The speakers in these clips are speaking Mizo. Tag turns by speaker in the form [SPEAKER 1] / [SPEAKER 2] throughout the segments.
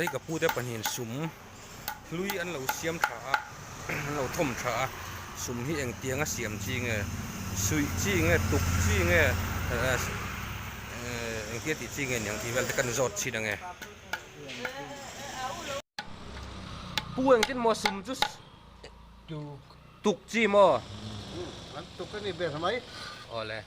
[SPEAKER 1] Hei ka pute pahnihin sum hlui an lo siam tha a, an lo thawm tha a, sum hi engtianga siam chi nge, suih chi nge, tuk chi nge, engtia tih chi nge niang tih vel te kan zawt chhin ange. Pu engtin maw sum chu tuk chi maw?
[SPEAKER 2] An tuk a ni ber mai.
[SPEAKER 1] Awle.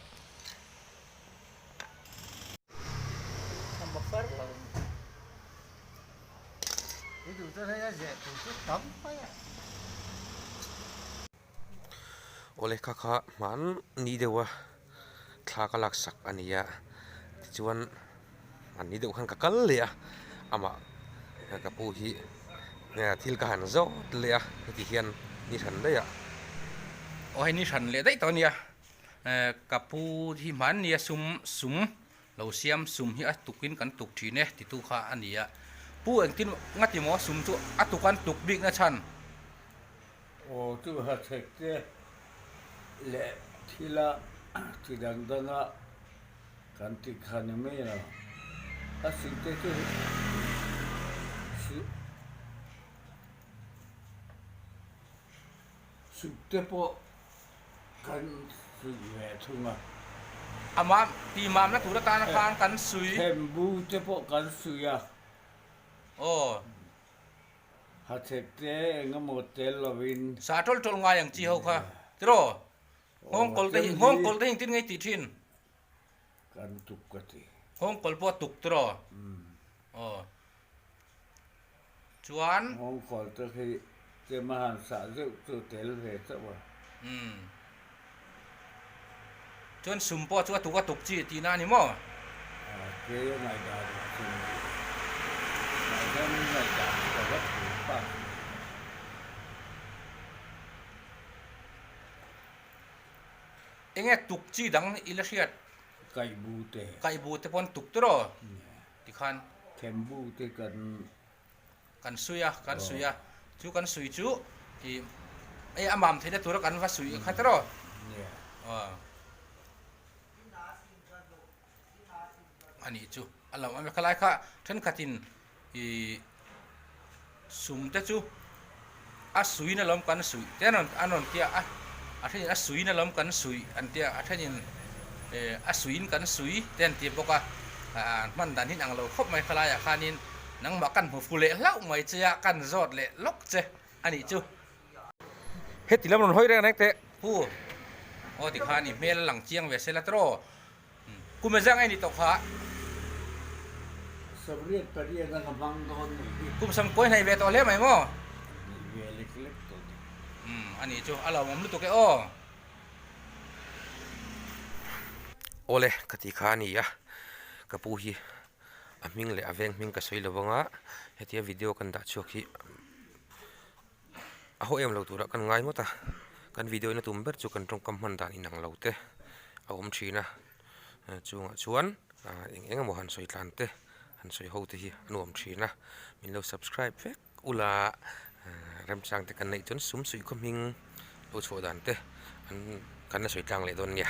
[SPEAKER 1] Awle kha kha hman ni deuh a thla ka lak sak a ni a tichuan an ni deuh khan ka kal leh a amah ka pu hi thil ka han zawt leh a heti hian ni hran daih a aw hei ni hran leh daih tawh a nia. Ka pu hi hmanni a sum sum lo siam sum hi a tukin kan tuk thin e titu kha a ni a. Pu engtin ngati maw sum chu a tuk an tuk bikna chhan?
[SPEAKER 2] Aw chu hachhek te leh thila chi dang danga kan tih kha ni mai lo. A sih te chu suk te pawh Kan suih ve thung a.
[SPEAKER 1] Amah ti mamna tur atana khan kan suih.
[SPEAKER 2] Thembu te pawh kan suih a.
[SPEAKER 1] Aw.
[SPEAKER 2] Hachhek te eng emaw tel lovin.
[SPEAKER 1] Sa tawlh tawlh ngai ang chi ho kha. Tiraw? Nghawngkawl te hi, nghawngkawl te hi engtin nge i tih thin?
[SPEAKER 2] Kan tuk ka ti.
[SPEAKER 1] Nghawngkawl pawh a tuk tiraw? Aw. Chuan.
[SPEAKER 2] Nghawngkawl te khi chem a han sah zeuh chu tel ve chauh a.
[SPEAKER 1] Umm. Chuan sum pawh chu a tuk a tuk chi tihna a ni maw?
[SPEAKER 2] A kei a ngaihdan ah chuan ngaihdan in ngaihdan chu ka va thu pa.
[SPEAKER 1] Enge tuk chi dang i la hriat?
[SPEAKER 2] Kaihbu te.
[SPEAKER 1] Kaihbu te pawn tuk tiraw? Tikhan.
[SPEAKER 2] Thembu te kan.
[SPEAKER 1] Kan sui a, kan sui a. Chu kan sui chu i ei a mam theihna tura kan va sui kha tiraw?
[SPEAKER 2] Nia.
[SPEAKER 1] Aw. A nih chu. A lo awm e. Khalai kha thenkhatin i sum te chu a suiin alawm kan suih te an rawn an rawn tia a, a thenin a suiin alawm kan suih an tia a thenin eh a suiin kan sui te an ti bawk a ah hman dan hi an ang lo khawp mai khalaiah khanin nangmah kan hmu fu leh hlauh mai che a kan zawt leh lawk che a nih chu. Heti lam rawn hawi reng reng teh pu aw tikhan i hmel a lang chiang ve sela tiraw. Kum a zang ei ni tawh kha.
[SPEAKER 2] Sawmriat pariat a ka hmang dawn ni hi.
[SPEAKER 1] Kum samkawi hnaih ve tawh hle mai maw?
[SPEAKER 2] Hnaih ve lek lek tawh ni.
[SPEAKER 1] Umm a nih chu a lo awm lutuk e aw. Awle ka ti kha a ni a, ka pu hi a hming leh a veng hming ka sawi lo vang a, hetia video kan dah chhuak hi a haw em lo turah kan ngai ngawt a kan video in a tum ber chu kan tawngkam hman dan inang lo te a awm thin a chungah chuan eng eng emaw han sawi tlan te han sawi ho te hi a nuam thin a min lo subscribe vek ula remchang te kan neih chuan sum suih khaw hming lo chhuah dan te an kan la sawi tlang leh dawn nia.